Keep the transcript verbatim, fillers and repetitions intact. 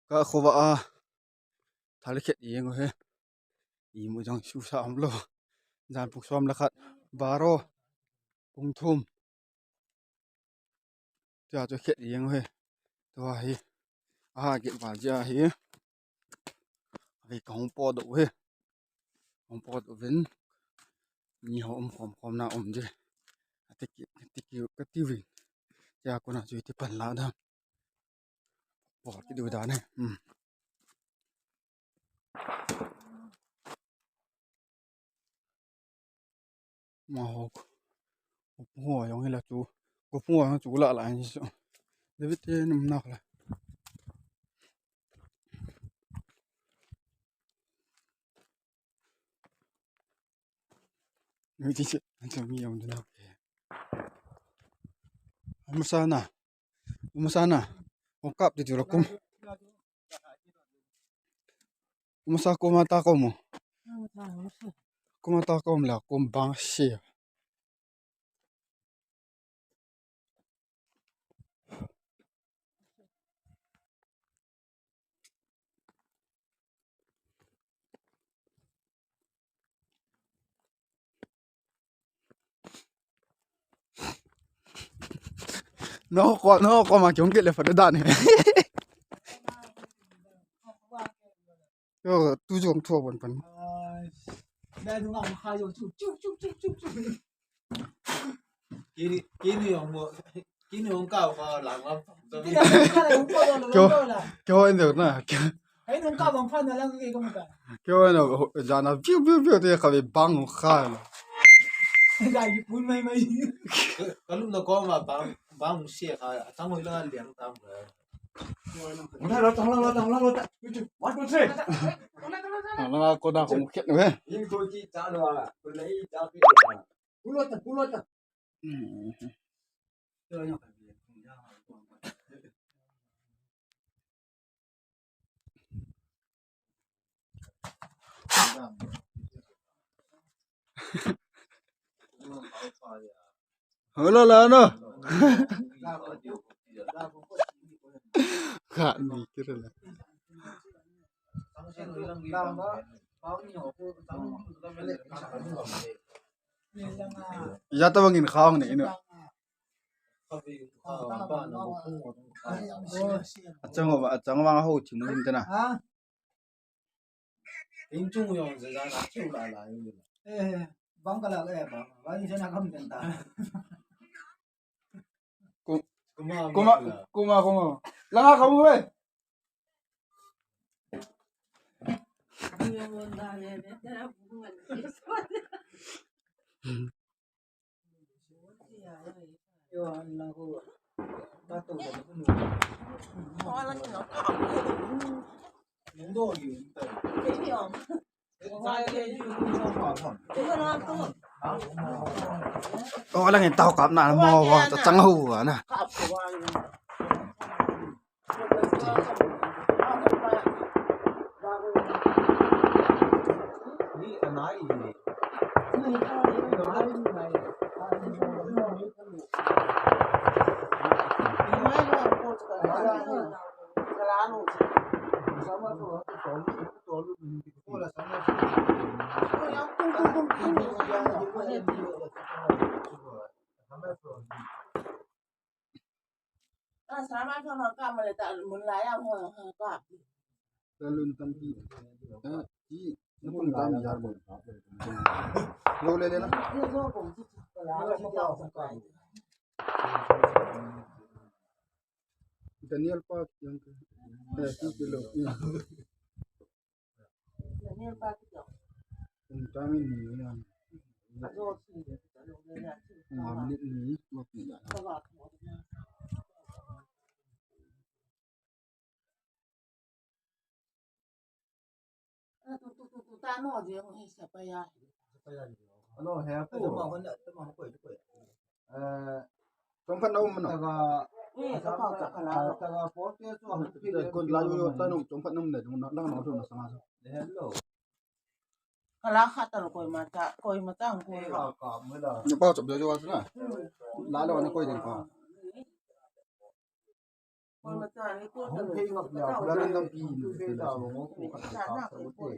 Ka khovah a thal khet jeng u hi. Imu jong susa umlou. Jan pung som le khat, baro, pung thum. Tua chu khet jeng u hi. Tua hi. Aha, kit val jia hi. Hi kahung potdoh u hi. Hung potdoh uvin. Ni ho um khom khom na um je. Atiki, atiki, kati uvin. Tia kona chu iti pan la da. Pot kit u dan e. Hmm. Ma ho. Ko pu ho jong hi la chu. Ko pu ho jong chu la la ni so. David te num nak la. Mi ti che, an che mi jong dun ha. Amasa na. Amasa na. Ong kap ti chu la kum. Amasa kum ata kum mo. Kum ata kum la kum bang si. No ko, no ko ma kyung ke le fa da ne. Yo, tu jong thua bon pan. Ai. Dai nu ngam kha yo chu chu chu chu chu chu. Kini, kini yong mo, kini yong ka ko lang lam. Kini yong ka lang ko lang. Kyo, kyo en deu na. Kyo. Ai nung ka bang phan na lang ke ko ka. Kyo en deu, jana piu piu piu te ka be bang kha. Ga yi pun mai mai. Ka lum na ko ma bang, bang se ka, tang hoi la liang tam. One, two, three. Ala ko da ko khet ne. Hello, la no. Ka ni kira la. Ya ta bangin khawng ne inu. Achang wa, achang wa ho thing hin tana. Inchung yong je jana chu la la yong. Eh, bang ka la eh bang. Bang je na kam den ta. Ku-, kuma, kuma, kuma, kuma. Langa kamu we. O lang in tao kap na mo wa ta chang hu wa na. Talun tampi. Eh, ti, napun tam yar bol. Lo le le na. Daniel Park yang ke. Eh, ti kilo. Daniel Park yang. Ang dami niya yan. Nga minute ni, mapila. Ano, he po. Eh, chomkhat na um no. Taga, eh, taga, taga, forty to fifty. Kon la yo ta no, chomkhat na um ne, na, na, na, na, na, na. Hello. Kala khat ta lo koi ma ta, koi ma ta, koi. Eh, ka, ka, mo la. Ni pa chop jo jo wa na. La lo na koi din pa. Hung thei ngap le, khulang lampi, thei ta, mo ko khat ka sa ko te.